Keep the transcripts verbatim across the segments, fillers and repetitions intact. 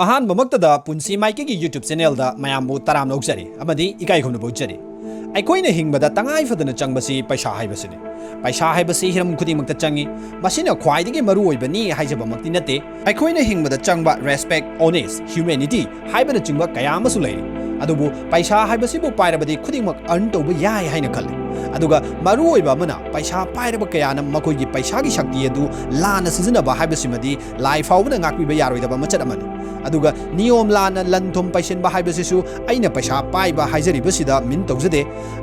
ꯑꯍꯥꯟꯕꯃꯛꯇꯗ ꯄꯨꯟꯁꯤ ꯃꯥꯏꯀꯩꯒꯤ YouTube channelꯗ ꯃꯌꯥꯝꯕꯨ ꯇꯔꯥꯝꯅ ꯑꯣꯛꯆꯔꯤ ꯑꯃꯗꯤ ꯏꯀꯥꯏ ꯈꯨꯝꯅꯕ ꯎꯠꯆꯔꯤ꯫ ꯑꯩꯈꯣꯏꯅ ꯍꯤꯡꯕꯗ ꯇꯉꯥꯏ ꯐꯗꯅ ꯆꯪꯕꯁꯤ ꯄꯩꯁꯥ ꯍꯥꯏꯕꯁꯤꯅꯤ꯫ ꯄꯩꯁꯥ ꯍꯥꯏꯕꯁꯤ ꯍꯤꯔꯝ ꯈꯨꯗꯤꯡꯃꯛꯇ ꯆꯪꯏ꯫ ꯃꯁꯤꯅ ꯈ꯭ꯋꯥꯏꯗꯒꯤ ꯃꯔꯨ ꯑꯣꯏꯕꯅꯤ ꯍꯥꯏꯖꯕꯃꯛꯇꯤ ꯅꯠꯇꯦ꯫ ꯑꯩꯈꯣꯏꯅ ꯍꯤꯡꯕꯗ ꯆꯪꯕ respect, honest, humanity ꯍꯥꯏꯕꯅꯆꯤꯡꯕ ꯀꯌꯥ ꯑꯃꯁꯨ ꯂꯩꯔꯤ꯫ ꯑꯗꯨꯕꯨ ꯄꯩꯁꯥ ꯍꯥꯏꯕꯁꯤꯕꯨ ꯄꯥꯏꯔꯕꯗꯤ ꯈꯨꯗꯤꯡꯃꯛ earn ꯇꯧꯕ ꯌꯥꯏ ꯍꯥꯏꯅ ꯈꯜꯂꯤ꯫ ꯑꯗꯨꯒ ꯃꯔꯨ ꯑꯣꯏꯕ ꯑꯃꯅ, ꯄꯩꯁꯥ ꯄꯥꯏꯔꯕ ꯀꯌꯥꯅ ꯃꯈꯣꯏꯒꯤ ꯄꯩꯁꯥꯒꯤ ꯁꯛꯇꯤ ꯑꯗꯨ ꯂꯥꯟꯅ ꯁꯤꯖꯤꯟꯅꯕ ꯍꯥꯏꯕꯁꯤꯃꯗꯤ ꯂꯥꯏ ꯐꯥꯎꯕꯅ ꯉꯥꯛꯄꯤꯕ ꯌꯥꯔꯣꯏꯗꯕ ꯃꯆꯠ ꯑꯃꯅꯤ꯫ ꯑꯗꯨꯒ ꯅꯤꯌꯣꯝ ꯂꯥꯟꯅ ꯂꯟ ꯊꯨꯝ ꯄꯩꯁꯤꯟꯕ ꯍꯥꯏꯕꯁꯤꯁꯨ ꯑꯩꯅ ꯄꯩꯁꯥ ꯄꯥꯏꯕ ꯍꯥꯏꯖꯔꯤꯕꯁꯤꯗ mean ꯇꯧꯖꯗꯦ꯫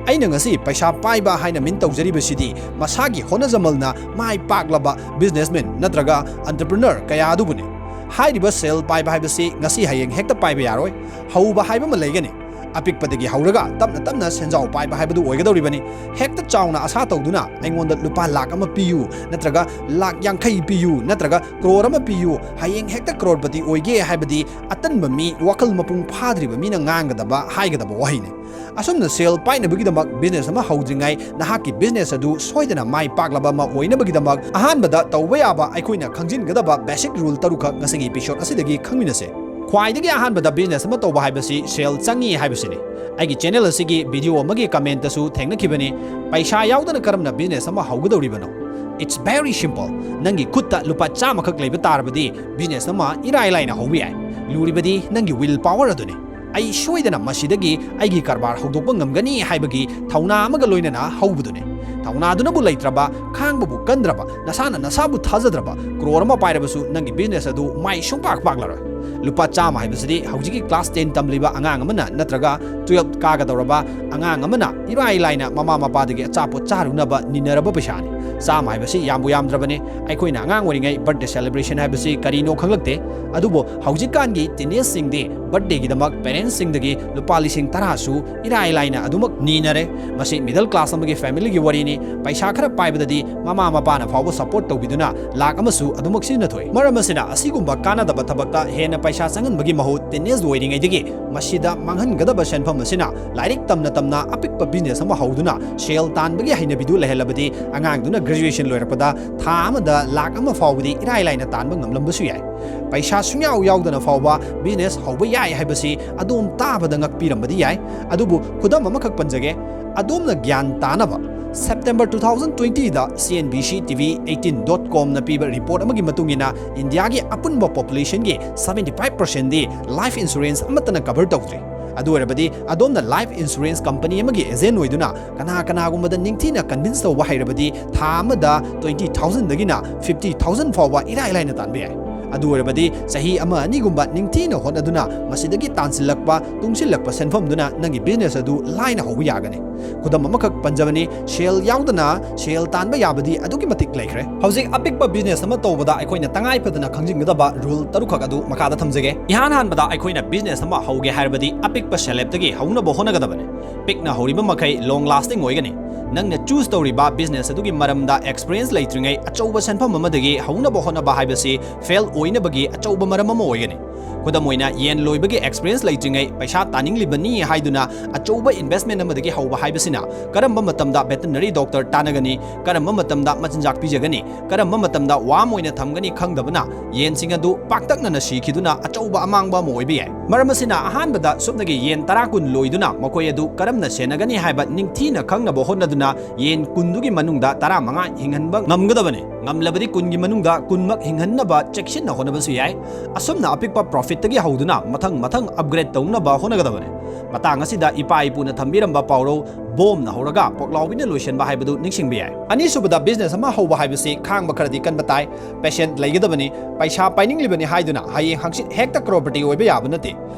ꯑꯩꯅ ꯉꯁꯤ ꯄꯩꯁꯥ ꯄꯥꯏꯕ ꯍꯥꯏꯅ mean ꯇꯧꯖꯔꯤꯕꯁꯤꯗꯤ ꯃꯁꯥꯒꯤ ꯍꯣꯠꯅꯖꯃꯜꯅ ꯃꯥꯏ ꯄꯥꯛꯂꯕ businessman ꯅꯠꯇ꯭ꯔꯒ entrepreneur ꯀꯌꯥ ꯑꯗꯨꯕꯨꯅꯤ꯫ ꯍꯥꯏꯔꯤꯕ ꯁꯦꯜ ꯄꯥꯏꯕ ꯍꯥꯏꯕꯁꯤ ꯉꯁꯤ ꯍꯌꯦꯡ ꯍꯦꯛꯇ ꯄꯥꯏꯕ ꯌꯥꯔꯣꯏ꯫ ꯍꯧꯕ ꯍꯥꯏꯕ ꯑꯃ ꯂꯩꯒꯅꯤ꯫ ꯑꯄꯤꯛꯄꯗꯒꯤ ꯍꯧꯔꯒ ꯇꯞꯅ ꯇꯞꯅ ꯁꯦꯟꯖꯥꯎ ꯄꯥꯏꯕ ꯍꯥꯏꯕꯗꯨ ꯑꯣꯏꯒꯗꯧꯔꯤꯕꯅꯤ꯫ ꯍꯦꯛꯇ ꯆꯥꯎꯅ ꯑꯁꯥ ꯇꯧꯗꯨꯅ ꯑꯩꯉꯣꯟꯗ ꯂꯨꯄꯥ ꯂꯥꯈ ꯑꯃ ꯄꯤꯌꯨ, ꯅꯠꯇ꯭ꯔꯒ ꯂꯥꯈ ꯌꯥꯡꯈꯩ ꯄꯤꯌꯨ, ꯅꯠꯇ꯭ꯔꯒ ꯀ꯭ꯔꯣꯔ ꯑꯃ ꯄꯤꯌꯨ, ꯍꯌꯦꯡ ꯍꯦꯛꯇ ꯀ꯭ꯔꯣꯔꯄꯇꯤ ꯑꯣꯏꯒꯦ ꯍꯥꯏꯕꯗꯤ ꯑꯇꯟꯕ ꯃꯤ, ꯋꯥꯈꯜ ꯃꯄꯨꯡ ꯐꯥꯗ꯭ꯔꯤꯕ ꯃꯤꯅ ꯉꯥꯡꯒꯗꯕ, ꯍꯥꯏꯒꯗꯕ ꯋꯥꯍꯩꯅꯤ꯫ ꯑꯁꯨꯝꯅ ꯁꯦꯜ ꯄꯥꯏꯅꯕꯒꯤꯗꯃꯛ business ꯑꯃ ꯍꯧꯗ꯭ꯔꯤꯉꯩ ꯅꯍꯥꯛꯀꯤ business ꯑꯗꯨ ꯁꯣꯏꯗꯅ ꯃꯥꯏ ꯄꯥꯛꯂꯕ ꯑꯃ ꯑꯣꯏꯅꯕꯒꯤꯗꯃꯛ ꯑꯍꯥꯟꯕꯗ ꯇꯧꯕ ꯌꯥꯕ ꯑꯩꯈꯣꯏꯅ ꯈꯪꯖꯤꯟꯒꯗꯕ basic rule ꯇꯔꯨꯛꯈꯛ ꯉꯁꯤꯒꯤ episode ꯑꯁꯤꯗꯒꯤ ꯈꯪꯃꯤꯟꯅꯁꯦ꯫ ꯈ꯭ꯋꯥꯏꯗꯒꯤ ꯑꯍꯥꯟꯕꯗ business ꯑꯃ ꯇꯧꯕ ꯍꯥꯏꯕꯁꯤ ꯁꯦꯜ ꯆꯪꯏ ꯍꯥꯏꯕꯁꯤꯅꯤ꯫ ꯑꯩꯒꯤ channel ꯑꯁꯤꯒꯤ video ꯑꯃꯒꯤ commentꯇꯁꯨ ꯊꯦꯡꯅꯈꯤꯕꯅꯤ, "ꯄꯩꯁꯥ ꯌꯥꯎꯗꯅ ꯀꯔꯝꯅ business ꯑꯃ ꯍꯧꯒꯗꯧꯔꯤꯕꯅꯣ?" It's very simple. ꯅꯪꯒꯤ ꯈꯨꯠꯇ ꯂꯨꯄꯥ ꯆꯥꯝꯃꯈꯛ ꯂꯩꯕ ꯇꯥꯔꯕꯗꯤ business ꯑꯃ ꯏꯔꯥꯏ ꯂꯥꯏꯅ ꯍꯧꯕ ꯌꯥꯏ꯫ ꯂꯨꯔꯤꯕꯗꯤ ꯅꯪꯒꯤ will power ꯑꯗꯨꯅꯤ꯫ "ꯑꯩ ꯁꯣꯏꯗꯅ ꯃꯁꯤꯗꯒꯤ ꯑꯩꯒꯤ ꯀꯔꯕꯥꯔ ꯍꯧꯗꯣꯛꯄ ꯉꯝꯒꯅꯤ" ꯍꯥꯏꯕꯒꯤ ꯊꯧꯅꯥ ꯑꯃꯒ ꯂꯣꯏꯅꯅ ꯍꯧꯕꯗꯨꯅꯤ꯫ ꯊꯧꯅꯥꯗꯨꯅꯕꯨ ꯂꯩꯇ꯭ꯔꯕ, ꯈꯥꯡꯕꯕꯨ ꯀꯟꯗ꯭ꯔꯕ, ꯅꯁꯥꯅ ꯅꯁꯥꯕꯨ ꯊꯥꯖꯗ꯭ꯔꯕ, ꯀ꯭ꯔꯣꯔ ꯑꯃ ꯄꯥꯏꯔꯕꯁꯨ ꯅꯪꯒꯤ business ꯑꯗꯨ ꯃꯥꯏ ꯁꯨꯡꯄꯥꯛ ꯄꯥꯛꯂꯔꯣꯏ꯫ ꯂꯨꯄꯥ ꯆꯥꯝꯃ ꯍꯥꯏꯕꯁꯤꯗꯤ ꯍꯧꯖꯤꯛꯀꯤ class ten ꯇꯝꯂꯤꯕ ꯑꯉꯥꯡ ꯑꯃꯅ ꯅꯠꯇ꯭ꯔꯒ twelve ꯀꯥꯒꯗꯧꯔꯕ ꯑꯉꯥꯡ ꯑꯃꯅ ꯏꯔꯥꯏ ꯂꯥꯏꯅ ꯃꯃꯥ ꯃꯄꯥꯗꯒꯤ ꯑꯆꯥꯄꯣꯠ ꯆꯥꯔꯨꯅꯕ ꯅꯤꯅꯔꯕ ꯄꯩꯁꯥꯅꯤ꯫ ꯆꯥꯝꯃ ꯍꯥꯏꯕꯁꯤ ꯌꯥꯝꯕꯨ ꯌꯥꯝꯗ꯭ꯔꯕꯅꯤ꯫ ꯑꯩꯈꯣꯏꯅ ꯑꯉꯥꯡ ꯑꯣꯏꯔꯤꯉꯩ birthday celebration ꯍꯥꯏꯕꯁꯤ ꯀꯔꯤꯅꯣ ꯈꯪꯂꯛꯇꯦ꯫ ꯑꯗꯨꯕꯨ ꯍꯧꯖꯤꯛꯀꯥꯟꯒꯤ teenageꯁꯤꯡꯗꯤ birthdayꯒꯤꯗꯃꯛ parentsꯁꯤꯡꯗꯒꯤ ꯂꯨꯄꯥ ꯂꯤꯁꯤꯡ ꯇꯔꯥꯁꯨ ꯏꯔꯥꯏ ꯂꯥꯏꯅ ꯑꯗꯨꯃꯛ ꯅꯤꯅꯔꯦ꯫ ꯃꯁꯤ middle class ꯑꯃꯒꯤ familyꯒꯤ ꯋꯥꯔꯤꯅꯤ꯫ ꯄꯩꯁꯥ ꯈꯔ ꯄꯥꯏꯕꯗꯗꯤ ꯃꯃꯥ ꯃꯄꯥꯅ ꯐꯥꯎꯕ support ꯇꯧꯕꯤꯗꯨꯅ ꯂꯥꯛ ꯑꯃꯁꯨ ꯑꯗꯨꯃꯛ ꯁꯤꯖꯤꯟꯅꯊꯣꯛꯏ꯫ ꯃꯔꯝ ꯑꯁꯤꯅ ꯑꯁꯤꯒꯨꯝꯕ ꯀꯥꯟꯅꯗꯕ ꯊꯕꯛꯇ ꯍꯦꯟꯅ ꯄꯩꯁꯥ ꯆꯪꯍꯟꯕꯒꯤ ꯃꯍꯨꯠ teenage ꯑꯣꯏꯔꯤꯉꯩꯗꯒꯤ ꯃꯁꯤꯗ ꯃꯥꯡꯍꯟꯒꯗꯕ ꯁꯦꯟꯐꯝ ꯑꯁꯤꯅ ꯂꯥꯏꯔꯤꯛ ꯇꯝꯅ ꯇꯝꯅ ꯑꯄꯤꯛꯄ business ꯑꯃ ꯍꯧꯗꯨꯅ ꯁꯦꯜ ꯇꯥꯟꯕꯒꯤ ꯍꯩꯅꯕꯤꯗꯨ ꯂꯩꯍꯜꯂꯕꯗꯤ ꯑꯉꯥꯡꯗꯨꯅ graduation ꯂꯣꯏꯔꯛꯄꯗ ꯊꯥ ꯑꯃꯗ ꯂꯥꯈ ꯑꯃ ꯐꯥꯎꯕꯗꯤ ꯏꯔꯥꯏ ꯂꯥꯏꯅ ꯇꯥꯟꯕ ꯉꯝꯂꯝꯕꯁꯨ ꯌꯥꯏ꯫ ꯄꯩꯁꯥ ꯁꯨꯡꯌꯥꯎ ꯌꯥꯎꯗꯅ ꯐꯥꯎꯕ business ꯍꯧꯕ ꯌꯥꯏ ꯍꯥꯏꯕꯁꯤ ꯑꯗꯣꯝ ꯇꯥꯕꯗ ꯉꯛꯄꯤꯔꯝꯕꯗꯤ ꯌꯥꯏ꯫ ꯑꯗꯨꯕꯨ ꯈꯨꯗꯝ ꯑꯃꯈꯛ ꯄꯟꯖꯒꯦ꯫ ꯑꯗꯣꯝꯅ ꯒ꯭ꯌꯥꯟ ꯇꯥꯅꯕ, September two thousand twenty ꯗ C N B C T V eighteen dot com ꯅ ꯄꯤꯕ report ꯑꯃꯒꯤ ꯃꯇꯨꯡ ꯏꯟꯅ, ꯏꯟꯗꯤꯌꯥꯒꯤ ꯑꯄꯨꯟꯕ population ꯒꯤ seventy five percent ꯗꯤ life insurance ꯑꯃꯠꯇꯅ cover ꯇꯧꯗ꯭ꯔꯤ꯫ ꯑꯗꯨ ꯑꯣꯏꯔꯕꯗꯤ ꯑꯗꯣꯝꯅ life insurance company ꯑꯃꯒꯤ agent ꯑꯣꯏꯗꯨꯅ ꯀꯅꯥ ꯀꯅꯥꯒꯨꯝꯕꯗ ꯅꯤꯡꯊꯤꯅ convince ꯇꯧꯕ ꯍꯩꯔꯕꯗꯤ ꯊꯥ ꯑꯃꯗ twenty thousand ꯗꯒꯤꯅ fifty thousand ꯐꯥꯎꯕ ꯏꯔꯥꯏ ꯂꯥꯏꯅ ꯇꯥꯟꯕ ꯌꯥꯏ꯫ ꯑꯗꯨ ꯑꯣꯏꯔꯕꯗꯤ ꯆꯍꯤ ꯑꯃ ꯑꯅꯤꯒꯨꯝꯕ ꯅꯤꯡꯊꯤꯅ ꯍꯣꯠꯅꯗꯨꯅ ꯃꯁꯤꯗꯒꯤ ꯇꯥꯟꯁꯤꯜꯂꯛꯄ, ꯇꯨꯡꯁꯤꯜꯂꯛꯄ ꯁꯦꯟꯐꯝꯗꯨꯅ ꯅꯪꯒꯤ business ꯑꯗꯨ ꯂꯥꯏꯅ ꯍꯧꯕ ꯌꯥꯒꯅꯤ꯫ ꯈꯨꯗꯝ ꯑꯃꯈꯛ ꯄꯟꯖꯕꯅꯤ, ꯁꯦꯜ ꯌꯥꯎꯗꯅ ꯁꯦꯜ ꯇꯥꯟꯕ ꯌꯥꯕꯗꯤ ꯑꯗꯨꯛꯀꯤ ꯃꯇꯤꯛ ꯂꯩꯈ꯭ꯔꯦ꯫ ꯍꯧꯖꯤꯛ ꯑꯄꯤꯛꯄ business ꯑꯃ ꯇꯧꯕꯗ ꯑꯩꯈꯣꯏꯅ ꯇꯉꯥꯏ ꯐꯗꯅ ꯈꯪꯖꯤꯟꯒꯗꯕ rule ꯇꯔꯨꯛꯈꯛ ꯑꯗꯨ ꯃꯈꯥꯗ ꯊꯝꯖꯒꯦ꯫ ꯏꯍꯥꯟ ꯍꯥꯟꯕꯗ ꯑꯩꯈꯣꯏꯅ business ꯑꯃ ꯍꯧꯒꯦ ꯍꯥꯏꯔꯕꯗꯤ ꯑꯄꯤꯛꯄ ꯁꯦꯜꯐꯇꯒꯤ ꯍꯧꯅꯕ ꯍꯣꯠꯅꯒꯗꯕꯅꯤ꯫ ꯄꯤꯛꯅ ꯍꯧꯔꯤꯕ ꯃꯈꯩ long lasting ꯑꯣꯏꯒꯅꯤ꯫ ꯅꯪꯅ choose ꯇꯧꯔꯤꯕ business ꯑꯗꯨꯒꯤ ꯃꯔꯝꯗ experience ꯂꯩꯇ꯭ꯔꯤꯉꯩ ꯑꯆꯧꯕ ꯁꯦꯟꯐꯝ ꯑꯃꯗꯒꯤ ꯍꯧꯅꯕ ꯍꯣꯠꯅꯕ ꯍꯥꯏꯕꯁꯤ fail ꯑꯣꯏꯅꯕꯒꯤ ꯑꯆꯧꯕ ꯃꯔꯝ ꯑꯃ ꯑꯣꯏꯒꯅꯤ꯫ ꯈꯨꯗꯝ ꯑꯣꯏꯅ, ꯌꯦꯟ ꯂꯣꯏꯕꯒꯤ experience ꯂꯩꯇ꯭ꯔꯤꯉꯩ ꯄꯩꯁꯥ ꯇꯥꯅꯤꯡꯂꯤꯕꯅꯤ ꯍꯥꯏꯗꯨꯅ ꯑꯆꯧꯕ investment ꯑꯃꯗꯒꯤ ꯍꯧꯕ ꯍꯥꯏꯕꯁꯤꯅ ꯀꯔꯝꯕ ꯃꯇꯝꯗ veterinary doctor ꯇꯥꯟꯅꯒꯅꯤ, ꯀꯔꯝꯕ ꯃꯇꯝꯗ ꯃꯆꯤꯟꯖꯥꯛ ꯄꯤꯖꯒꯅꯤ, ꯀꯔꯝꯕ ꯃꯇꯝꯗ warm ꯑꯣꯏꯅ ꯊꯝꯒꯅꯤ ꯈꯪꯗꯕꯅ ꯌꯦꯟꯁꯤꯡ ꯑꯗꯨ ꯄꯥꯛꯇꯛꯅꯅ ꯁꯤꯈꯤꯗꯨꯅ ꯑꯆꯧꯕ ꯑꯃꯥꯡꯕ ꯑꯃ ꯑꯣꯏꯕ ꯌꯥꯏ꯫ ꯃꯔꯝ ꯑꯁꯤꯅ, ꯑꯍꯥꯟꯕꯗ ꯁꯨꯞꯅꯒꯤ ꯌꯦꯟ ꯇꯔꯥ ꯀꯨꯟ ꯂꯣꯏꯗꯨꯅ ꯃꯈꯣꯏ ꯑꯗꯨ ꯀꯔꯝꯅ ꯁꯦꯟꯅꯒꯅꯤ ꯍꯥꯏꯕ ꯅꯤꯡꯊꯤꯅ ꯈꯪꯅꯕ ꯍꯣꯠꯅꯗꯨꯅ ꯌꯦꯟ ꯀꯨꯟꯗꯨꯒꯤ ꯃꯅꯨꯡꯗ ꯇꯔꯥꯃꯉꯥ ꯍꯤꯡꯍꯟꯕ ꯉꯝꯒꯗꯕꯅꯤ꯫ ꯉꯝꯂꯕꯗꯤ ꯀꯨꯟꯒꯤ ꯃꯅꯨꯡꯗ ꯀꯨꯟꯃꯛ ꯍꯤꯡꯍꯟꯅꯕ ꯆꯦꯛꯁꯤꯟꯅ ꯍꯣꯠꯅꯕꯁꯨ ꯌꯥꯏ꯫ ꯑꯁꯨꯝꯅ ꯑꯄꯤꯛꯄ profitꯇꯒꯤ ꯍꯧꯗꯨꯅ ꯃꯊꯪ ꯃꯊꯪ upgrade ꯇꯧꯅꯕ ꯍꯣꯠꯅꯒꯗꯕꯅꯤ꯫ ꯃꯇꯥꯡ ꯑꯁꯤꯗ ꯏꯄꯥ ꯏꯄꯨꯅ ꯊꯝꯕꯤꯔꯝꯕ ꯄꯥꯎꯔꯧ, "ꯕꯣꯝꯅ ꯍꯧꯔꯒ ꯄꯣꯛꯂꯥꯎꯕꯤꯅ ꯂꯣꯏꯁꯤꯟꯕ" ꯍꯥꯏꯕꯗꯨ ꯅꯤꯡꯁꯤꯡꯕ ꯌꯥꯏ꯫ ꯑꯅꯤꯁꯨꯕꯗ, business ꯑꯃ ꯍꯧꯕ ꯍꯥꯏꯕꯁꯤ ꯈꯥꯡꯕ ꯈꯔꯗꯤ ꯀꯟꯕ ꯇꯥꯏ꯫ Patient ꯂꯩꯒꯗꯕꯅꯤ꯫ ꯄꯩꯁꯥ ꯄꯥꯏꯅꯤꯡꯂꯤꯕꯅꯤ ꯍꯥꯏꯗꯨꯅ ꯍꯌꯦꯡ ꯍꯪꯆꯤꯠ ꯍꯦꯛꯇ crorepati ꯑꯣꯏꯕ ꯌꯥꯕ ꯅꯠꯇꯦ꯫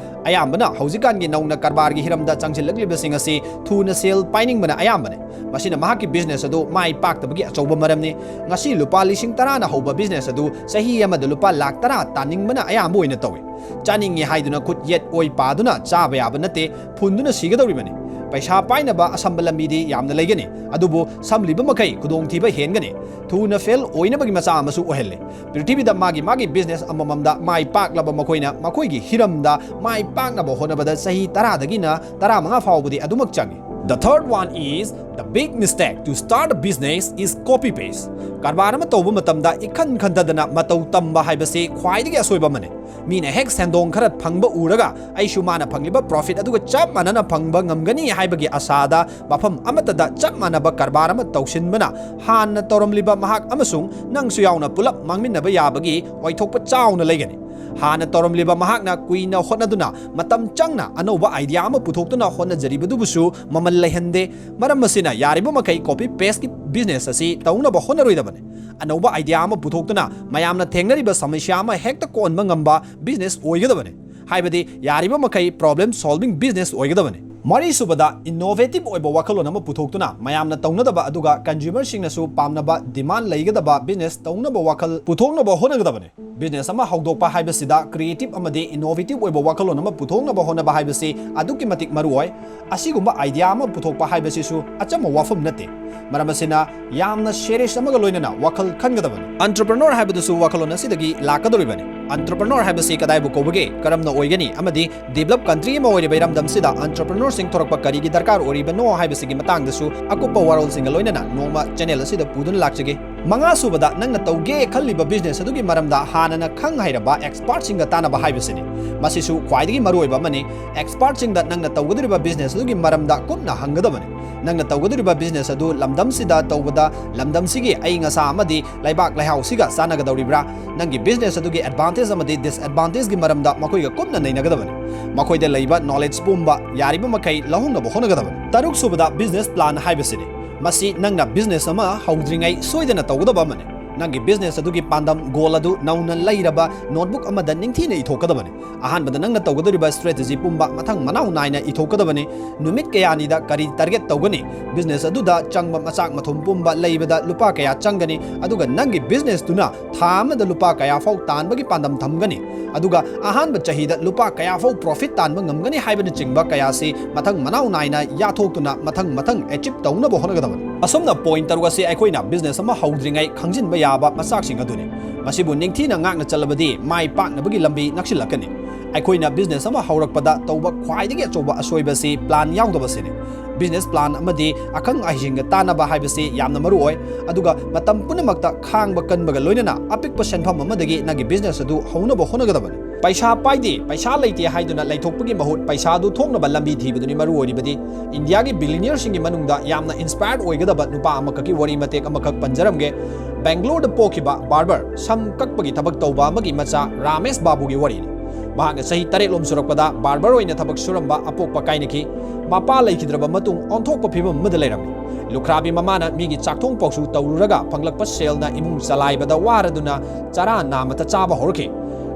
ꯑꯌꯥꯝꯕꯅ ꯍꯧꯖꯤꯛꯀꯥꯟꯒꯤ ꯅꯧꯅ ꯀꯔꯕꯥꯔꯒꯤ ꯍꯤꯔꯝꯗ ꯆꯪꯁꯤꯜꯂꯛꯂꯤꯕꯁꯤꯡ ꯑꯁꯤ ꯊꯨꯅ ꯁꯦꯜ ꯄꯥꯏꯅꯤꯡꯕꯅ ꯑꯌꯥꯝꯕꯅꯤ꯫ ꯃꯁꯤꯅ ꯃꯍꯥꯛꯀꯤ business ꯑꯗꯨ ꯃꯥꯏ ꯄꯥꯛꯇꯕꯒꯤ ꯑꯆꯧꯕ ꯃꯔꯝꯅꯤ꯫ ꯉꯁꯤ ꯂꯨꯄꯥ ꯂꯤꯁꯤꯡ ꯇꯔꯥꯅ ꯍꯧꯕ business ꯑꯗꯨ ꯆꯍꯤ ꯑꯃꯗ ꯂꯨꯄꯥ ꯂꯥꯈ ꯇꯔꯥ ꯇꯥꯅꯤꯡꯕꯅ ꯑꯌꯥꯝꯕ ꯑꯣꯏꯅ ꯇꯧꯏ꯫ ꯆꯥꯅꯤꯡꯉꯤ ꯍꯥꯏꯗꯨꯅ ꯈꯨꯠ ꯌꯦꯠ ꯑꯣꯏ ꯄꯥꯗꯨꯅ ꯆꯥꯕ ꯌꯥꯕ ꯅꯠꯇꯦ, ꯐꯨꯟꯗꯨꯅ ꯁꯤꯒꯗꯧꯔꯤꯕꯅꯤ꯫ ꯄꯩꯁꯥ ꯄꯥꯏꯅꯕ ꯑꯁꯝꯕ ꯂꯝꯕꯤꯗꯤ ꯌꯥꯝꯅ ꯂꯩꯒꯅꯤ, ꯑꯗꯨꯕꯨ ꯁꯝꯂꯤꯕ ꯃꯈꯩ ꯈꯨꯗꯣꯡꯊꯤꯕ ꯍꯦꯟꯒꯅꯤ꯫ ꯊꯨꯅ ꯐꯦꯜ ꯑꯣꯏꯅꯕꯒꯤ ꯃꯆꯥꯛ ꯑꯃꯁꯨ ꯑꯣꯏꯍꯜꯂꯤ꯫ ꯄ꯭ꯔꯤꯊꯤꯕꯤꯗ ꯃꯥꯒꯤ ꯃꯥꯒꯤ ꯕꯤꯖꯤꯅꯦꯁ ꯑꯃꯃꯝꯗ ꯃꯥꯏ ꯄꯥꯛꯂꯕ ꯃꯈꯣꯏꯅ ꯃꯈꯣꯏꯒꯤ ꯍꯤꯔꯝꯗ ꯃꯥꯏ ꯄꯥꯛꯅꯕ ꯍꯣꯠꯅꯕꯗ ꯆꯍꯤ ꯇꯔꯥꯗꯒꯤꯅ ꯇꯔꯥꯃꯉꯥ ꯐꯥꯎꯕꯗꯤ ꯑꯗꯨꯃꯛ ꯆꯪꯏ꯫ The third one is the big mistake to start a business is copy paste. ꯀꯔꯕꯥꯔ ꯑꯃ ꯇꯧꯕ ꯃꯇꯝꯗ ꯏꯈꯟ ꯈꯟꯊꯗꯅ ꯃꯇꯧ ꯇꯝꯕ ꯍꯥꯏꯕꯁꯤ ꯈ꯭ꯋꯥꯏꯗꯒꯤ ꯑꯁꯣꯏꯕ ꯑꯃꯅꯤ꯫ ꯃꯤꯅ ꯍꯦꯛ ꯁꯦꯟꯗꯣꯡ ꯈꯔ ꯐꯪꯕ ꯎꯔꯒ ꯑꯩꯁꯨ ꯃꯥꯅ ꯐꯪꯂꯤꯕ ꯄ꯭ꯔꯣꯐꯤꯠ ꯑꯗꯨꯒ ꯆꯞ ꯃꯥꯟꯅꯅ ꯐꯪꯕ ꯉꯝꯒꯅꯤ ꯍꯥꯏꯕꯒꯤ ꯑꯁꯥꯗ ꯃꯐꯝ ꯑꯃꯠꯇꯗ ꯆꯞ ꯃꯥꯟꯅꯕ ꯀꯔꯕꯥꯔ ꯑꯃ ꯇꯧꯁꯤꯟꯕꯅ ꯍꯥꯟꯅ ꯇꯧꯔꯝꯂꯤꯕ ꯃꯍꯥꯛ ꯑꯃꯁꯨꯡ ꯅꯪꯁꯨ ꯌꯥꯎꯅ ꯄꯨꯂꯞ ꯃꯥꯡꯃꯤꯟꯅꯕ ꯌꯥꯕꯒꯤ ꯑꯣꯏꯊꯣꯛꯄ ꯆꯥꯎꯅ ꯂꯩꯒꯅꯤ꯫ ꯍꯥꯟꯅ ꯇꯧꯔꯝꯂꯤꯕ ꯃꯍꯥꯛꯅ ꯀꯨꯏꯅ ꯍꯣꯠꯅꯗꯨꯅ ꯃꯇꯝ ꯆꯪꯅ ꯑꯅꯧꯕ ꯑꯥꯏꯗꯤꯌꯥ ꯑꯃ ꯄꯨꯊꯣꯛꯇꯨꯅ ꯍꯣꯠꯅꯖꯔꯤꯕꯗꯨꯕꯨꯁꯨ ꯃꯃꯜ ꯂꯩꯍꯟꯗꯦ꯫ ꯃꯔꯝ ꯑꯁꯤꯅ ꯌꯥꯔꯤꯕ ꯃꯈꯩ ꯀꯣꯄꯤ ꯄꯦꯁꯀꯤ ꯕꯤꯖꯤꯅꯦꯁ ꯑꯁꯤ ꯇꯧꯅꯕ ꯍꯣꯠꯅꯔꯣꯏꯗꯕꯅꯤ꯫ ꯑꯅꯧꯕ ꯑꯥꯏꯗꯤꯌꯥ ꯑꯃ ꯄꯨꯊꯣꯛꯇꯨꯅ ꯃꯌꯥꯝꯅ ꯊꯦꯡꯅꯔꯤꯕ ꯁꯃꯁ꯭ꯌꯥ ꯑꯃ ꯍꯦꯛꯇ ꯀꯣꯟꯕ ꯉꯝꯕ ꯕꯤꯖꯤꯅꯦꯁ ꯑꯣꯏꯒꯗꯕꯅꯤ꯫ ꯍꯥꯏꯕꯗꯤ ꯌꯥꯔꯤꯕ ꯃꯈꯩ ꯄ꯭ꯔꯣꯕ꯭ꯂꯦꯝ ꯁꯣꯜꯚꯤꯡ ꯕꯤꯖꯤꯅꯦꯁ ꯑꯣꯏꯒꯗꯕꯅꯤ꯫ ꯃꯔꯤꯁꯨꯕꯗ, ꯏꯅꯣꯚꯦꯇꯤꯚ ꯑꯣꯏꯕ ꯋꯥꯈꯜꯂꯣꯟ ꯑꯃ ꯄꯨꯊꯣꯛꯇꯨꯅ ꯃꯌꯥꯝꯅ ꯇꯧꯅꯗꯕ ꯑꯗꯨꯒ ꯀꯟꯖꯨꯃꯔꯁꯤꯡꯅꯁꯨ ꯄꯥꯝꯅꯕ ꯗꯤꯃꯥꯟ ꯂꯩꯒꯗꯕ ꯕꯤꯖꯤꯅꯦꯁ ꯇꯧꯅꯕ ꯋꯥꯈꯜ ꯄꯨꯊꯣꯛꯅꯕ ꯍꯣꯠꯅꯒꯗꯕꯅꯤ꯫ ꯕꯤꯖꯤꯅꯦꯁ ꯑꯃ ꯍꯧꯗꯣꯛꯄ ꯍꯥꯏꯕꯁꯤꯗ ꯀ꯭ꯔꯤꯌꯦꯇꯤꯚ ꯑꯃꯗꯤ ꯏꯅꯣꯚꯦꯇꯤꯚ ꯑꯣꯏꯕ ꯋꯥꯈꯜꯂꯣꯟ ꯑꯃ ꯄꯨꯊꯣꯛꯅꯕ ꯍꯣꯠꯅꯕ ꯍꯥꯏꯕꯁꯤ ꯑꯗꯨꯛꯀꯤ ꯃꯇꯤꯛ ꯃꯔꯨ ꯑꯣꯏ꯫ ꯑꯁꯤꯒꯨꯝꯕ ꯑꯥꯏꯗꯤꯌꯥ ꯑꯃ ꯄꯨꯊꯣꯛꯄ ꯍꯥꯏꯕꯁꯤꯁꯨ ꯑꯆꯝꯕ ꯋꯥꯐꯝ ꯅꯠꯇꯦ꯫ ꯃꯔꯝ ꯑꯁꯤꯅ, ꯌꯥꯝꯅ ꯁꯦꯔꯤꯌꯁ ꯑꯃꯒ ꯂꯣꯏꯅꯅ ꯋꯥꯈꯜ ꯈꯟꯒꯗꯕꯅꯤ꯫ ꯑꯟꯇꯔꯄ꯭ꯔꯅꯣꯔ ꯍꯥꯏꯕꯗꯨꯁꯨ ꯋꯥꯈꯜꯂꯣꯟ ꯑꯁꯤꯗꯒꯤ ꯂꯥꯛꯀꯗꯧꯔꯤꯕꯅꯤ꯫ ꯑꯟꯇꯔꯄ꯭ꯔꯅꯣꯔ ꯍꯥꯏꯕꯁꯤ ꯀꯗꯥꯏꯕꯨ ꯀꯧꯕꯒꯦ, ꯀꯔꯝꯅ ꯑꯣꯏꯒꯅꯤ, ꯑꯃꯗꯤ ꯗꯤꯕꯂꯞ ꯀꯟꯇ꯭ꯔꯤ ꯑꯃ ꯑꯣꯏꯔꯤꯕ ꯏꯔꯝꯗꯝꯁꯤꯗ ꯑꯟꯇꯔꯄ꯭ꯔꯅꯣꯔꯁꯤꯡ ꯊꯣꯔꯛꯄ ꯀꯔꯤꯒꯤ ꯗꯔꯀꯥꯔ ꯑꯣꯏꯔꯤꯕꯅꯣ ꯍꯥꯏꯕꯁꯤꯒꯤ ꯃꯇꯥꯡꯗꯁꯨ ꯑꯀꯨꯞꯄ ꯋꯥꯔꯣꯜꯁꯤꯡꯒ ꯂꯣꯏꯅꯅ ꯅꯣꯡꯃ ꯆꯦꯅꯦꯜ ꯑꯁꯤꯗ ꯄꯨꯗꯨꯅ ꯂꯥꯛꯆꯒꯦ꯫ ꯃꯉꯥꯁꯨꯕꯗ, ꯅꯪꯅ ꯇꯧꯒꯦ ꯈꯜꯂꯤꯕ ꯕꯤꯖꯤꯅꯦꯁ ꯑꯗꯨꯒꯤ ꯃꯔꯝꯗ ꯍꯥꯟꯅꯅ ꯈꯪ ꯍꯩꯔꯕ ꯑꯦꯛꯁꯄꯥꯔꯠꯁꯤꯡꯒ ꯇꯥꯟꯅꯕ ꯍꯥꯏꯕꯁꯤꯅꯤ꯫ ꯃꯁꯤꯁꯨ ꯈ꯭ꯋꯥꯏꯗꯒꯤ ꯃꯔꯨꯑꯣꯏꯕ ꯑꯃꯅꯤ꯫ ꯑꯦꯛꯁꯄꯥꯔꯠꯁꯤꯡꯗ ꯅꯪꯅ ꯇꯧꯒꯗꯧꯔꯤꯕ ꯕꯤꯖꯤꯅꯦꯁ ꯑꯗꯨꯒꯤ ꯃꯔꯝꯗ ꯀꯨꯞꯅ ꯍꯪꯒꯗꯕꯅꯤ꯫ ꯅꯪꯅ ꯇꯧꯒꯗꯧꯔꯤꯕ ꯕꯤꯖꯤꯅꯦꯁ ꯑꯗꯨ ꯂꯝꯗꯝꯁꯤꯗ ꯇꯧꯕꯗ ꯂꯝꯗꯝꯁꯤꯒꯤ ꯑꯏꯪ ꯑꯁꯥ ꯑꯃꯗꯤ ꯂꯩꯕꯥꯛ ꯂꯩꯍꯥꯎꯁꯤꯒ ꯆꯥꯟꯅꯒꯗꯧꯔꯤꯕ꯭ꯔꯥ? ꯅꯪꯒꯤ ꯕꯤꯖꯤꯅꯦꯁ ꯑꯗꯨꯒꯤ ꯑꯦꯗꯚꯥꯟꯇꯦꯖ ꯑꯃꯗꯤ ꯗꯤꯁꯑꯦꯗꯚꯥꯟꯇꯦꯖꯒꯤ ꯃꯔꯝꯗ ꯃꯈꯣꯏꯒ ꯀꯨꯞꯅ ꯅꯩꯅꯒꯗꯕꯅꯤ꯫ ꯃꯈꯣꯏꯗ ꯂꯩꯕ ꯅꯣꯂꯦꯖ ꯄꯨꯝꯕ ꯌꯥꯔꯤꯕ ꯃꯈꯩ ꯂꯧꯍꯧꯅꯕ ꯍꯣꯠꯅꯒꯗꯕꯅꯤ꯫ ꯇꯔꯨꯛꯁꯨꯕꯗ, ꯕꯤꯖꯤꯅꯦꯁ ꯄ꯭ꯂꯥꯟ ꯍꯥꯏꯕꯁꯤꯅꯤ꯫ ꯃꯁꯤ ꯅꯪꯅ ꯕꯤꯖꯤꯅꯦꯁ ꯑꯃ ꯍꯧꯗ꯭ꯔꯤꯉꯩ ꯁꯣꯏꯗꯅ ꯇꯧꯒꯗꯕ ꯑꯃꯅꯤ꯫ ꯅꯪꯒꯤ ꯕꯤꯖꯤꯅꯦꯁ ꯑꯗꯨꯒꯤ ꯄꯥꯟꯗꯝ, ꯒꯣꯜ ꯑꯗꯨ ꯅꯧꯅ ꯂꯩꯔꯕ ꯅꯣꯠꯕꯨꯛ ꯑꯃꯗ ꯅꯤꯡꯊꯤꯅ ꯏꯊꯣꯛꯀꯗꯕꯅꯤ꯫ ꯑꯍꯥꯟꯕꯗ ꯅꯪꯅ ꯇꯧꯒꯗꯧꯔꯤꯕ ꯁ꯭ꯇ꯭ꯔꯦꯇꯦꯖꯤ ꯄꯨꯝꯕ ꯃꯊꯪ ꯃꯅꯥꯎ ꯅꯥꯏꯅ ꯏꯊꯣꯛꯀꯗꯕꯅꯤ꯫ ꯅꯨꯃꯤꯠ ꯀꯌꯥꯅꯤꯗ ꯀꯔꯤ ꯇꯥꯔꯒꯦꯠ ꯇꯧꯒꯅꯤ? ꯕꯤꯖꯤꯅꯦꯁ ꯑꯗꯨꯗ ꯆꯪꯕ ꯃꯆꯥꯛ ꯃꯊꯨꯝ ꯄꯨꯝꯕ ꯂꯩꯕꯗ ꯂꯨꯄꯥ ꯀꯌꯥ ꯆꯪꯒꯅꯤ? ꯑꯗꯨꯒ ꯅꯪꯒꯤ ꯕꯤꯖꯤꯅꯦꯁꯇꯨꯅ ꯊꯥ ꯑꯃꯗ ꯂꯨꯄꯥ ꯀꯌꯥ ꯐꯥꯎ ꯇꯥꯟꯕꯒꯤ ꯄꯥꯟꯗꯝ ꯊꯝꯒꯅꯤ? ꯑꯗꯨꯒ ꯑꯍꯥꯟꯕ ꯆꯍꯤꯗ ꯂꯨꯄꯥ ꯀꯌꯥ ꯐꯥꯎ ꯄ꯭ꯔꯣꯐꯤꯠ ꯇꯥꯟꯕ ꯉꯝꯒꯅꯤ ꯍꯥꯏꯕꯅꯆꯤꯡꯕ ꯀꯌꯥꯁꯤ ꯃꯊꯪ ꯃꯅꯥꯎ ꯅꯥꯏꯅ ꯌꯥꯊꯣꯛꯇꯨꯅ ꯃꯊꯪ ꯃꯊꯪ ꯑꯦꯆꯤꯞ ꯇꯧꯅꯕ ꯍꯣꯠꯅꯒꯗꯕꯅꯤ꯫ ꯑꯁꯨꯝꯅ ꯄꯣꯏꯟꯠ ꯇꯔꯨꯛ ꯑꯁꯤ ꯑꯩꯈꯣꯏꯅ ꯕꯤꯖꯤꯅꯦꯁ ꯑꯃ ꯍꯧꯗ꯭ꯔꯤꯉꯩ ꯈꯪꯖꯤꯟꯕ ꯌꯥꯕ ꯃꯆꯥꯛꯁꯤꯡ ꯑꯗꯨꯅꯤ꯫ ꯃꯁꯤꯕꯨ ꯅꯤꯡꯊꯤꯅ ꯉꯥꯛꯅ ꯆꯠꯂꯕꯗꯤ ꯃꯥꯏ ꯄꯥꯛꯅꯕꯒꯤ ꯂꯝꯕꯤ ꯅꯛꯁꯤꯜꯂꯛꯀꯅꯤ꯫ ꯑꯩꯈꯣꯏꯅ ꯕꯤꯖꯤꯅꯦꯁ ꯑꯃ ꯍꯧꯔꯛꯄꯗ ꯇꯧꯕ ꯈ꯭ꯋꯥꯏꯗꯒꯤ ꯑꯆꯧꯕ ꯑꯁꯣꯏꯕꯁꯤ ꯄ꯭ꯂꯥꯟ ꯌꯥꯎꯗꯕꯁꯤꯅꯤ꯫ ꯕꯤꯖꯤꯅꯦꯁ ꯄ꯭ꯂꯥꯟ ꯑꯃꯗꯤ ꯑꯈꯪ ꯑꯍꯩꯁꯤꯡꯒ ꯇꯥꯟꯅꯕ ꯍꯥꯏꯕꯁꯤ ꯌꯥꯝꯅ ꯃꯔꯨ ꯑꯣꯏ, ꯑꯗꯨꯒ ꯃꯇꯝ ꯄꯨꯝꯅꯃꯛꯇ ꯈꯥꯡꯕ ꯀꯟꯕꯒ ꯂꯣꯏꯅꯅ ꯑꯄꯤꯛꯄ ꯁꯦꯟꯐꯝ ꯑꯃꯗꯒꯤ ꯅꯪꯒꯤ ꯕꯤꯖꯤꯅꯦꯁ ꯑꯗꯨ ꯍꯧꯅꯕ ꯍꯣꯠꯅꯒꯗꯕꯅꯤ꯫ ꯄꯩꯁꯥ ꯄꯥꯏꯗꯦ, ꯄꯩꯁꯥ ꯂꯩꯇꯦ ꯍꯥꯏꯗꯨꯅ ꯂꯩꯊꯣꯛꯄꯒꯤ ꯃꯍꯨꯠ ꯄꯩꯁꯥ ꯑꯗꯨ ꯊꯣꯛꯅꯕ ꯂꯝꯕꯤ ꯊꯤꯕꯗꯨꯅꯤ ꯃꯔꯨ ꯑꯣꯏꯔꯤꯕꯗꯤ꯫ ꯏꯟꯗꯤꯌꯥꯒꯤ ꯕꯤꯂꯤꯅꯤꯌꯔꯁꯤꯡꯒꯤ ꯃꯅꯨꯡꯗ ꯌꯥꯝꯅ ꯏꯟꯁꯄꯥꯌꯔ ꯑꯣꯏꯒꯗꯕ ꯅꯨꯄꯥ ꯑꯃꯈꯛꯀꯤ ꯋꯥꯔꯤ ꯃꯇꯦꯛ ꯑꯃꯈꯛ ꯄꯟꯖꯔꯝꯒꯦ꯫ ꯕꯦꯡꯒ꯭ꯂꯣꯔꯗ ꯄꯣꯛꯈꯤꯕ ꯕꯥꯔꯕꯔ, ꯁꯝ ꯀꯛꯄꯒꯤ ꯊꯕꯛ ꯇꯧꯕ ꯑꯃꯒꯤ ꯃꯆꯥ ꯔꯥꯃꯦꯁ ꯕꯥꯕꯨꯒꯤ ꯋꯥꯔꯤꯅꯤ꯫ ꯃꯍꯥꯛꯅ ꯆꯍꯤ ꯇꯔꯦꯠꯂꯣꯝ ꯁꯨꯔꯛꯄꯗ ꯕꯥꯔꯕꯔ ꯑꯣꯏꯅ ꯊꯕꯛ ꯁꯨꯔꯝꯕ ꯑꯄꯣꯛꯄ ꯀꯥꯏꯅꯈꯤ꯫ ꯃꯄꯥ ꯂꯩꯈꯤꯗ꯭ꯔꯕ ꯃꯇꯨꯡ ꯑꯣꯟꯊꯣꯛꯄ ꯐꯤꯕꯝ ꯑꯃꯗ ꯂꯩꯔꯝꯃꯤ꯫ ꯂꯨꯈ꯭ꯔꯥꯕꯤ ꯃꯃꯥꯅ ꯃꯤꯒꯤ ꯆꯥꯛꯊꯣꯡ ꯄꯥꯎꯁꯨ ꯇꯧꯔꯨꯔꯒ ꯐꯪꯂꯛꯄ ꯁꯦꯜꯅ ꯏꯃꯨꯡ ꯆꯂꯥꯏꯕꯗ ꯋꯥꯔꯗꯨꯅ ꯆꯔꯥ ꯅꯥꯝꯃꯇ ꯆꯥꯕ ꯍꯧꯔꯛꯈꯤ꯫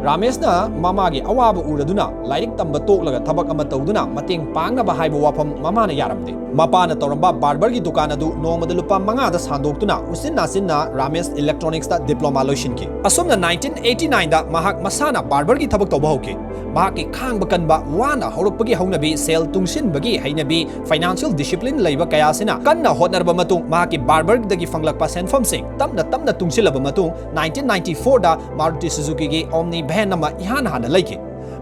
ꯔꯥꯃꯦꯁꯅ ꯃꯃꯥꯒꯤ ꯑꯋꯥꯕ ꯎꯔꯗꯨꯅ ꯂꯥꯏꯔꯤꯛ ꯇꯝꯕ ꯇꯣꯛꯂꯒ ꯊꯕꯛ ꯑꯃ ꯇꯧꯗꯨꯅ ꯃꯇꯦꯡ ꯄꯥꯡꯅꯕ ꯍꯥꯏꯕ ꯋꯥꯐꯝ ꯃꯃꯥꯅ ꯌꯥꯔꯝꯗꯦ꯫ ꯃꯄꯥꯅ ꯇꯧꯔꯝꯕ ꯕꯥꯔꯕꯔꯒꯤ ꯗꯨꯀꯥꯟ ꯑꯗꯨ ꯅꯣꯡꯃꯗ ꯂꯨꯄꯥ ꯃꯉꯥꯗ ꯁꯥꯟꯗꯣꯛꯇꯨꯅ ꯎꯆꯤꯟ ꯅꯥꯆꯤꯟꯅ ꯔꯥꯃꯦꯁ ꯏꯂꯦꯛꯇ꯭ꯔꯣꯅꯤꯛꯁꯇ ꯗꯤꯄ꯭ꯂꯣꯃꯥ ꯂꯣꯏꯁꯤꯟꯈꯤ꯫ ꯑꯁꯨꯝꯅ ꯅꯥꯏꯟꯇꯤꯟ ꯑꯩꯠꯇꯤ ꯅꯥꯏꯟꯗ ꯃꯍꯥꯛ ꯃꯁꯥꯅ ꯕꯥꯔꯕꯔꯒꯤ ꯊꯕꯛ ꯇꯧꯕ ꯍꯧꯈꯤ꯫ ꯃꯍꯥꯛꯀꯤ ꯈꯥꯡꯕ ꯀꯟꯕ, ꯋꯥꯅ ꯍꯧꯔꯛꯄꯒꯤ ꯍꯧꯅꯕꯤ, ꯁꯦꯜ ꯇꯨꯡꯁꯤꯟꯕꯒꯤ ꯍꯩꯅꯕꯤ, ꯐꯥꯏꯅꯥꯟꯁꯤꯌꯦꯜ ꯗꯤꯁꯤꯄ꯭ꯂꯤꯟ ꯂꯩꯕ ꯀꯌꯥ ꯑꯁꯤꯅ ꯀꯟꯅ ꯍꯣꯠꯅꯔꯕ ꯃꯇꯨꯡ ꯃꯍꯥꯛꯀꯤ ꯕꯥꯔꯕꯔꯗꯒꯤ ꯐꯪꯂꯛꯄ ꯁꯦꯟꯐꯝꯁꯤꯡ ꯇꯞꯅ ꯇꯞꯅ ꯇꯨꯡꯁꯤꯜꯂꯕ ꯃꯇꯨꯡ ꯅꯥꯏꯟꯇꯤꯟ ꯅꯥꯏꯟꯇꯤ ꯐꯣꯔꯗ ꯃꯥꯔꯨꯇꯤ ꯁꯨꯖꯨꯀꯤꯒꯤ ꯑꯣꯝꯅꯤ ꯚꯦꯟ ꯑꯃ ꯏꯍꯥꯟ ꯍꯥꯟꯅ ꯂꯩꯈꯤ꯫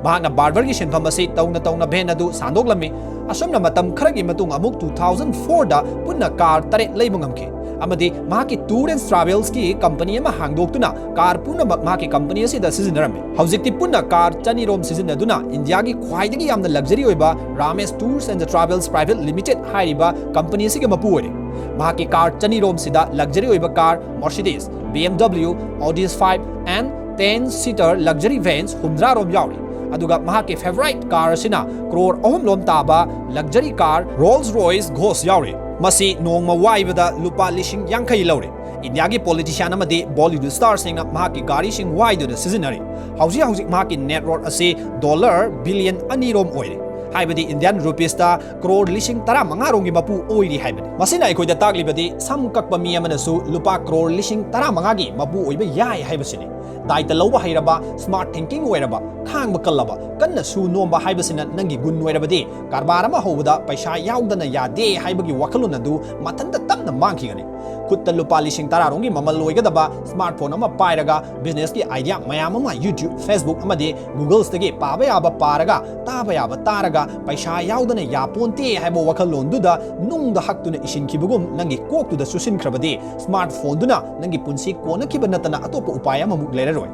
ꯃꯍꯥꯛꯅ ꯕꯥꯔꯕꯔꯒꯤ ꯁꯤꯟꯐꯝ ꯑꯁꯤ ꯇꯧꯅ ꯇꯧꯅ ꯚꯦꯟ ꯑꯗꯨ ꯁꯥꯟꯗꯣꯛꯂꯝꯃꯤ꯫ ꯑꯁꯨꯝꯅ ꯃꯇꯝ ꯈꯔꯒꯤ ꯃꯇꯨꯡ ꯑꯃꯨꯛ ꯇꯨ ꯊꯥꯎꯖꯟ ꯐꯣꯔꯗ ꯄꯨꯟꯅ ꯀꯥꯔ ꯇꯔꯦꯠ ꯂꯩꯕ ꯉꯝꯈꯤ, ꯑꯃꯗꯤ ꯃꯍꯥꯛꯀꯤ ꯇꯨꯔ ꯑꯦꯟ ꯇ꯭ꯔꯥꯚꯦꯜꯁꯀꯤ ꯀꯝꯄꯅꯤ ꯑꯃ ꯍꯥꯡꯗꯣꯛꯇꯨꯅ ꯀꯥꯔ ꯄꯨꯝꯅꯃꯛ ꯃꯍꯥꯛꯀꯤ ꯀꯝꯄꯅꯤ ꯑꯁꯤꯗ ꯁꯤꯖꯤꯟꯅꯔꯝꯃꯤ꯫ ꯍꯧꯖꯤꯛꯇꯤ ꯄꯨꯟꯅ ꯀꯥꯔ ꯆꯅꯤꯔꯣꯝ ꯁꯤꯖꯤꯟꯅꯗꯨꯅ ꯏꯟꯗꯤꯌꯥꯒꯤ ꯈ꯭ꯋꯥꯏꯗꯒꯤ ꯌꯥꯝꯅ ꯂꯛꯖꯔꯤ ꯑꯣꯏꯕ Ramesh tours and travels private limited ꯍꯥꯏꯔꯤꯕ ꯀꯝꯄꯅꯤ ꯑꯁꯤꯒꯤ ꯃꯄꯨ ꯑꯣꯏꯔꯦ꯫ ꯃꯍꯥꯛꯀꯤ ꯀꯥꯔ ꯆꯅꯤꯔꯣꯝꯁꯤꯗ ꯂꯛꯖꯔꯤ ꯑꯣꯏꯕ car Mercedes, B M W, Audi five and ten seater luxury vans ꯍꯨꯝꯗ꯭ꯔꯥꯔꯣꯝ ꯌꯥꯎꯔꯤ꯫ ꯑꯗꯨꯒ ꯃꯍꯥꯛꯀꯤ ꯐꯦꯚꯣꯔꯥꯏꯠ ꯀꯥꯔ ꯑꯁꯤꯅ ꯀ꯭ꯔꯣꯔ ꯑꯍꯨꯝꯂꯣꯝ ꯇꯥꯕ ꯂꯛꯖꯔꯤ ꯀꯥꯔ Rolls Royce Ghost ꯌꯥꯎꯔꯤ꯫ ꯃꯁꯤ ꯅꯣꯡꯃ ꯋꯥꯏꯕꯗ ꯂꯨꯄꯥ ꯂꯤꯁꯤꯡ ꯌꯥꯡꯈꯩ ꯂꯧꯔꯦ꯫ ꯏꯟꯗꯤꯌꯥꯒꯤ ꯄꯣꯂꯤꯇꯤꯁꯤꯌꯥꯟ ꯑꯃꯗꯤ ꯕꯣꯂꯤꯋꯨꯗ ꯁ꯭ꯇꯥꯔꯁꯤꯡꯅ ꯃꯍꯥꯛꯀꯤ ꯒꯥꯔꯤꯁꯤꯡ ꯋꯥꯏꯗꯨꯅ ꯁꯤꯖꯤꯟꯅꯔꯤ꯫ ꯍꯧꯖꯤꯛ ꯍꯧꯖꯤꯛ ꯃꯍꯥꯛꯀꯤ ꯅꯦꯠ ꯋꯣꯔꯠ ꯑꯁꯤ ꯗꯣꯂꯔ ꯕꯤꯂꯤꯌꯟ ꯑꯅꯤꯔꯣꯝ ꯑꯣꯏꯔꯦ꯫ ꯍꯥꯏꯕꯗꯤ ꯏꯟꯗꯤꯌꯥꯟ ꯔꯨꯄꯤꯁꯇ ꯀ꯭ꯔꯣꯔ ꯂꯤꯁꯤꯡ ꯇꯔꯥꯃꯉꯥ ꯔꯣꯝꯒꯤ ꯃꯄꯨ ꯑꯣꯏꯔꯤ ꯍꯥꯏꯕꯅꯤ꯫ ꯃꯁꯤꯅ ꯑꯩꯈꯣꯏꯗ ꯇꯥꯛꯂꯤꯕꯗꯤ ꯁꯝ ꯀꯛꯄ ꯃꯤ ꯑꯃꯅꯁꯨ ꯂꯨꯄꯥ ꯀ꯭ꯔꯣꯔ ꯂꯤꯁꯤꯡ ꯇꯔꯥꯃꯉꯥꯒꯤ ꯃꯄꯨ ꯑꯣꯏꯕ ꯌꯥꯏ ꯍꯥꯏꯕꯁꯤꯅꯤ꯫ ꯗꯥꯏꯇ ꯂꯧꯕ ꯍꯩꯔꯕ, ꯁ꯭ꯃꯥꯔꯠ ꯊꯤꯡꯀꯤꯡ ꯑꯣꯏꯔꯕ, ꯈꯥꯡꯕ ꯀꯜꯂꯕ, ꯀꯟꯅ ꯁꯨ ꯅꯣꯝꯕ ꯍꯥꯏꯕꯁꯤꯅ ꯅꯪꯒꯤ ꯒꯨꯟ ꯑꯣꯏꯔꯕꯗꯤ ꯀꯔꯕꯥꯔ ꯑꯃ ꯍꯧꯕꯗ ꯄꯩꯁꯥ ꯌꯥꯎꯗꯅ ꯌꯥꯗꯦ ꯍꯥꯏꯕꯒꯤ ꯋꯥꯈꯜꯂꯣꯟ ꯑꯗꯨ ꯃꯊꯟꯇ ꯇꯞꯅ ꯃꯥꯡꯈꯤꯒꯅꯤ꯫ ꯈꯨꯠꯇ ꯂꯨꯄꯥ ꯂꯤꯁꯤꯡ ꯇꯔꯥ ꯔꯣꯝꯒꯤ ꯃꯃꯜ ꯑꯣꯏꯒꯗꯕ ꯁ꯭ꯃꯥꯔꯠ ꯐꯣꯟ ꯑꯃ ꯄꯥꯏꯔꯒ ꯕꯤꯖꯤꯅꯦꯁꯀꯤ ꯑꯥꯏꯗꯤꯌꯥ ꯃꯌꯥꯝ ꯑꯃ YouTube, Facebook ꯑꯃꯗꯤ Googleꯁꯇꯒꯤ ꯄꯥꯕ ꯌꯥꯕ ꯄꯥꯔꯒ, ꯇꯥꯕ ꯌꯥꯕ ꯇꯥꯔꯒ, ꯄꯩꯁꯥ ꯌꯥꯎꯗꯅ ꯌꯥꯄꯣꯟꯇꯦ ꯍꯥꯏꯕ ꯋꯥꯈꯜꯂꯣꯟꯗꯨꯗ ꯅꯨꯡꯗ ꯍꯛꯇꯨꯅ ꯏꯁꯤꯟꯈꯤꯕꯒꯨꯝ ꯅꯪꯒꯤ ꯀꯣꯛꯇꯨꯗ ꯆꯨꯁꯤꯟꯈ꯭ꯔꯕꯗꯤ ꯁ꯭ꯃꯥꯔꯠ ꯐꯣꯟꯗꯨꯅ ꯅꯪꯒꯤ ꯄꯨꯟꯁꯤ ꯀꯣꯟꯅꯈꯤꯕ ꯅꯠꯇꯅ ꯑꯇꯣꯞꯄ ꯎꯄꯥꯏ ꯑꯃꯃꯨꯛ ꯂꯩꯔꯔꯣꯏ꯫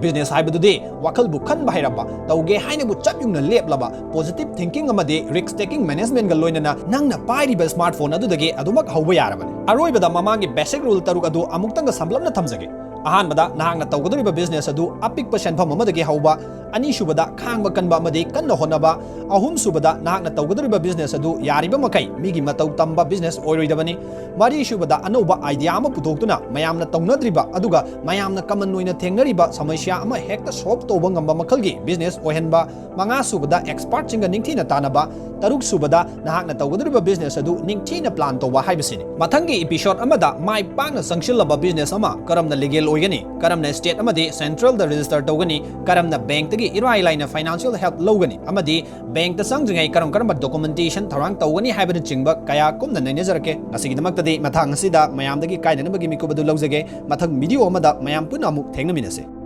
ꯕꯤꯖꯤꯅꯦꯁ ꯍꯥꯏꯕꯗꯨꯗꯤ ꯋꯥꯈꯜꯕꯨ ꯈꯟꯕ ꯍꯩꯔꯕ, ꯇꯧꯒꯦ ꯍꯥꯏꯅꯕꯨ ꯆꯞ ꯌꯨꯡꯅ ꯂꯦꯞꯂꯕ, ꯄꯣꯖꯤꯇꯤꯚ ꯊꯤꯡꯀꯤꯡ ꯑꯃꯗꯤ ꯔꯤꯁ꯭ꯛ ꯇꯦꯀꯤꯡ ꯃꯦꯅꯦꯖꯃꯦꯟꯠꯒ ꯂꯣꯏꯅꯅ ꯅꯪꯅ ꯄꯥꯏꯔꯤꯕ ꯁ꯭ꯃꯥꯔꯠ ꯐꯣꯟ ꯑꯗꯨꯗꯒꯤ ꯑꯗꯨꯃꯛ ꯍꯧꯕ ꯌꯥꯔꯕꯅꯤ꯫ ꯑꯔꯣꯏꯕꯗ ꯃꯃꯥꯡꯒꯤ ꯕꯦꯁꯤꯛ ꯔꯨꯜ ꯇꯔꯨꯛ ꯑꯗꯨ ꯑꯃꯨꯛꯇꯪꯒ ꯁꯝꯂꯞꯅ ꯊꯝꯖꯒꯦ꯫ ꯑꯍꯥꯟꯕꯗ, ꯅꯍꯥꯛꯅ ꯇꯧꯒꯗꯧꯔꯤꯕ ꯕꯤꯖꯤꯅꯦꯁ ꯑꯗꯨ ꯑꯄꯤꯛꯄ ꯁꯦꯟꯐꯝ ꯑꯃꯗꯒꯤ ꯍꯧꯕ꯫ ꯑꯅꯤꯁꯨꯕꯗ, ꯈꯥꯡꯕ ꯀꯟꯕ ꯑꯃꯗꯤ ꯀꯟꯅ ꯍꯣꯠꯅꯕ꯫ ꯑꯍꯨꯝꯁꯨꯕꯗ, ꯅꯍꯥꯛꯅ ꯇꯧꯒꯗꯧꯔꯤꯕ ꯕꯤꯖꯤꯅꯦꯁ ꯑꯗꯨ ꯌꯥꯔꯤꯕ ꯃꯈꯩ ꯃꯤꯒꯤ ꯃꯇꯧ ꯇꯝꯕ ꯕꯤꯖꯤꯅꯦꯁ ꯑꯣꯏꯔꯣꯏꯗꯕꯅꯤ꯫ ꯃꯔꯤꯁꯨꯕꯗ, ꯑꯅꯧꯕ ꯑꯥꯏꯗꯤꯌꯥ ꯑꯃ ꯄꯨꯊꯣꯛꯇꯨꯅ ꯃꯌꯥꯝꯅ ꯇꯧꯅꯗ꯭ꯔꯤꯕ ꯑꯗꯨꯒ ꯃꯌꯥꯝꯅ ꯀꯃꯟ ꯑꯣꯏꯅ ꯊꯦꯡꯅꯔꯤꯕ ꯁꯃꯁ꯭ꯌꯥ ꯑꯃ ꯍꯦꯛꯇ ꯁꯣꯜꯚ ꯇꯧꯕ ꯉꯝꯕ ꯃꯈꯜꯒꯤ ꯕꯤꯖꯤꯅꯦꯁ ꯑꯣꯏꯍꯟꯕ꯫ ꯃꯉꯥꯁꯨꯕꯗ, ꯑꯦꯛꯁꯄꯔꯠꯁꯤꯡꯒ ꯅꯤꯡꯊꯤꯅ ꯇꯥꯟꯅꯕ꯫ ꯇꯔꯨꯛꯁꯨꯕꯗ, ꯅꯍꯥꯛꯅ ꯇꯧꯒꯗꯧꯔꯤꯕ ꯕꯤꯖꯤꯅꯦꯁ ꯑꯗꯨ ꯅꯤꯡꯊꯤꯅ ꯄ꯭ꯂꯥꯟ ꯇꯧꯕ ꯍꯥꯏꯕꯁꯤꯅꯤ꯫ ꯃꯊꯪꯒꯤ ꯏꯄꯤꯁꯣꯗ ꯑꯃꯗ ꯃꯥꯏ ꯄꯥꯛꯅ ꯆꯪꯁꯤꯜꯂꯕ ꯕꯤꯖꯤꯅꯦꯁ ꯑꯃ ꯀꯔꯝꯅ ꯂꯤꯒꯦꯜ ꯑꯣꯏꯒꯅꯤ, ꯀꯔꯝꯅ ꯁ꯭ꯇꯦꯠ ꯑꯃꯗꯤ ꯁꯦꯟꯇ꯭ꯔꯦꯜꯗ ꯔꯦꯖꯤꯁꯇꯔ ꯇꯧꯒꯅꯤ, ꯀꯔꯝꯅ ꯕꯦꯡꯛꯇꯒꯤ ꯏꯔꯥꯏ ꯂꯥꯏꯅ ꯐꯥꯏꯅꯥꯟꯁꯤꯌꯦꯜ ꯍꯦꯜꯞ ꯂꯧꯒꯅꯤ ꯑꯃꯗꯤ ꯕꯦꯡꯛꯇ ꯆꯪꯗ꯭ꯔꯤꯉꯩ ꯀꯔꯝ ꯀꯔꯝꯕ ꯗꯣꯀꯨꯃꯦꯟꯇꯦꯁꯟ ꯊꯧꯔꯥꯡ ꯇꯧꯒꯅꯤ ꯍꯥꯏꯕꯅꯆꯤꯡꯕ ꯀꯌꯥ ꯀꯨꯞꯅ ꯅꯩꯅꯖꯔꯛꯀꯦ꯫ ꯉꯁꯤꯒꯤꯗꯃꯛꯇꯗꯤ ꯃꯇꯥꯡ ꯑꯁꯤꯗ ꯃꯌꯥꯝꯗꯒꯤ ꯀꯥꯏꯅꯅꯕꯒꯤ ꯃꯤꯀꯨꯞ ꯑꯗꯨ ꯂꯧꯖꯒꯦ꯫ ꯃꯊꯪ ꯚꯤꯗꯤꯑꯣ ꯑꯃꯗ ꯃꯌꯥꯝ ꯄꯨꯟꯅ ꯑꯃꯨꯛ ꯊꯦꯡꯅꯃꯤꯟꯅꯁꯦ꯫